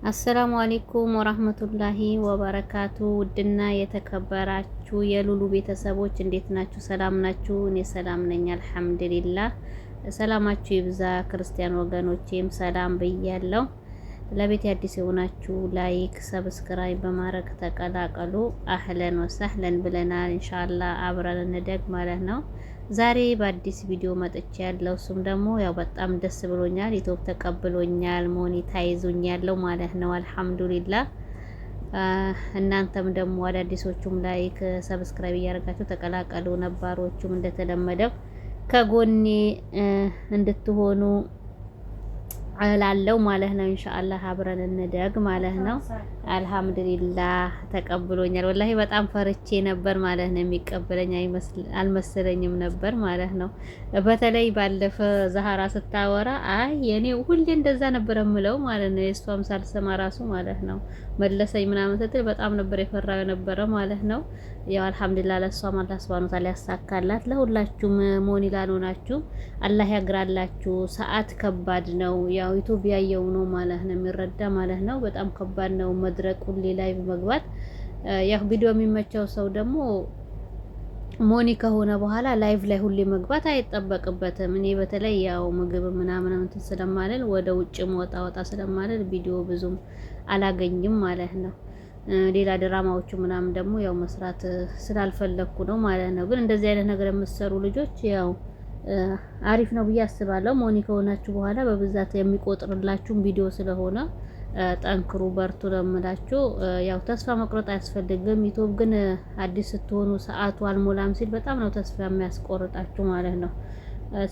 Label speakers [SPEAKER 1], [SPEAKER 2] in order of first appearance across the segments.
[SPEAKER 1] السلام عليكم ورحمة الله وبركاته። ውድና የተከበራችሁ የሉሉ ቤተሰቦች እንዴት ናችሁ? ሰላም ናችሁ? እኔ ሰላም ነኝ الحمد لله። ሰላማችሁ ይብዛ። ክርስቲያን ወገኖቼም ሰላም ብያለሁ። ለቤት አዲስ የሆናችሁ like፣ subscribe በማድረግ ተቀላቀሉ። أهلا وسهلا ብለናል። إن شاء الله አብረን እንደግ ማለት ነው። ዛሬ በአዲስ ቪዲዮ መጥቼ ያለው እሱም ደግሞ ያው በጣም ደስ ብሎኛል። ዩቲዩብ ተቀብሎኛል፣ monetize ሆኛለሁ ማለት ነው። الحمد لله። እናንተም ደግሞ አዳዲሶቹም like subscribe እያደረጋችሁ ተቀላቀሉ። ነባሮቹም እንደተለመደው ከጎኔ እንድትሆኑ እላለው ማለት ነው። إن شاء الله አብረን እንደግ ማለት ነው። الحمد لله ተቀብሎኛል። والله በጣም ፈርቼ ነበር ማለት ነው። የሚቀበለኝ አልመሰለኝም ነበር ማለት ነው። በተለይ ባለፈ ዛህራ ስታወራ አይ የኔ ሁሌ እንደዛ ነበር የምለው ማለት ነው። የእሷም ሳልሰማ ራሱ ማለት ነው መለሰኝ ምናምን ስትል በጣም ነበር የፈራው የነበረ ማለት ነው። ያው الحمد لله ለእሷም አላህ سبحانه وتعالى ያሳካላት። ለሁላችሁም money ላልሆናችሁ አላህ ያግራላችሁ። ሰዓት ከባድ ነው። ያው ኢትዮጵያ ያየው ነው ማለት ነው የሚረዳ ማለት ነው። በጣም ከባድ ነው መድረቅ ሁሌ live መግባት። ያው ቪዲዮ የሚመቸው ሰው ደግሞ money ከሆነ በኋላ live ላይ ሁሌ መግባት አይጠበቅበትም። እኔ በተለይ ያው ምግብ ምናምን እንትን ስለማልል ወደ ውጭ ወጣ ወጣ ስለማልል ቪዲዮ ብዙም አላገኝም ማለት ነው። ሌላ ድራማዎቹ ምናምን ደግሞ ያው መስራት ስላልፈለግኩ ነው ማለት ነው። ግን እንደዚህ አይነት ነገር የምትሰሩ ልጆች ያው አሪፍ ነው ብዬ አስባለሁ። money ከሆናችሁ በኋላ በብዛት የሚቆጥርላችሁም ቪዲዮ ስለሆነ ጠንክሩ፣ በርቱ ነው የምላችሁ። ያው ተስፋ መቁረጥ አያስፈልግም። ዩቲዩብ ግን አዲስ ስትሆኑ ሰዓቱ አልሞላም ሲል በጣም ነው ተስፋ የሚያስቆርጣችሁ ማለት ነው።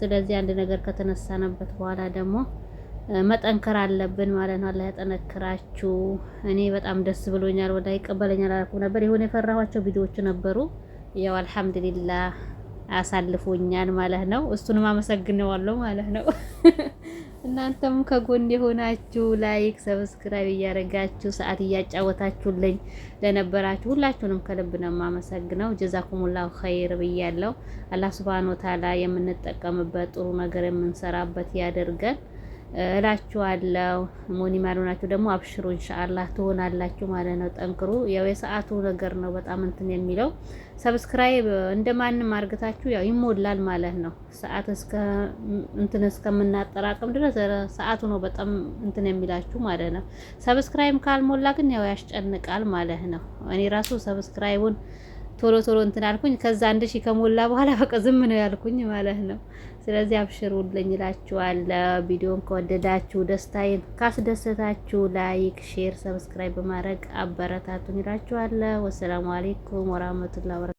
[SPEAKER 1] ስለዚህ አንድ ነገር ከተነሳንበት በኋላ ደግሞ መጠንከር አለብን ማለት ነው። አላህ ያጠነክራችሁ። እኔ በጣም ደስ ብሎኛል። ወላሂ ይቀበለኛል አላልኩም ነበር። የሆነ የፈራኋቸው ቪዲዮዎች ነበሩ። ያው الحمد لله አሳልፎኛል ማለት ነው። እሱንም አመሰግነዋለሁ ማለት ነው። እናንተም ከጎን የሆናችሁ like፣ subscribe እያደረጋችሁ ሰዓት እያጫወታችሁልኝ ለነበራችሁ ሁላችሁንም ከልብ ነው የማመሰግነው። جزاكم الله خير ብያለሁ። አላህ سبحانه وتعالى የምንጠቀምበት ጥሩ ነገር የምንሰራበት ያደርገን እላችኋለሁ። money ያልሆናችሁ ደግሞ አብሽሩ إن شاء الله ትሆናላችሁ ማለት ነው። ጠንክሩ። ያው የሰዓቱ ነገር ነው በጣም እንትን የሚለው subscribe እንደማንም አርግታችሁ ያው ይሞላል ማለት ነው። ሰዓት እስከ እንትን እስከምናጠራቅም ድረስ ሰዓቱ ነው በጣም እንትን የሚላችሁ ማለት ነው። subscribe ካልሞላ ግን ያው ያስጨንቃል ማለት ነው። እኔ ራሱ subscribe ኡን ቶሎ ቶሎ እንትን አልኩኝ። ከዛ 1000 ከሞላ በኋላ በቃ ዝም ነው ያልኩኝ ማለት ነው። ስለዚህ አብሽሩልኝ እላችኋለሁ። ቪዲዮን ከወደዳችሁ ደስታዬን ካስደሰታችሁ like፣ share፣ subscribe በማድረግ አበረታቱኝ እላችኋለሁ። والسلام عليكم ورحمة الله وبركاته።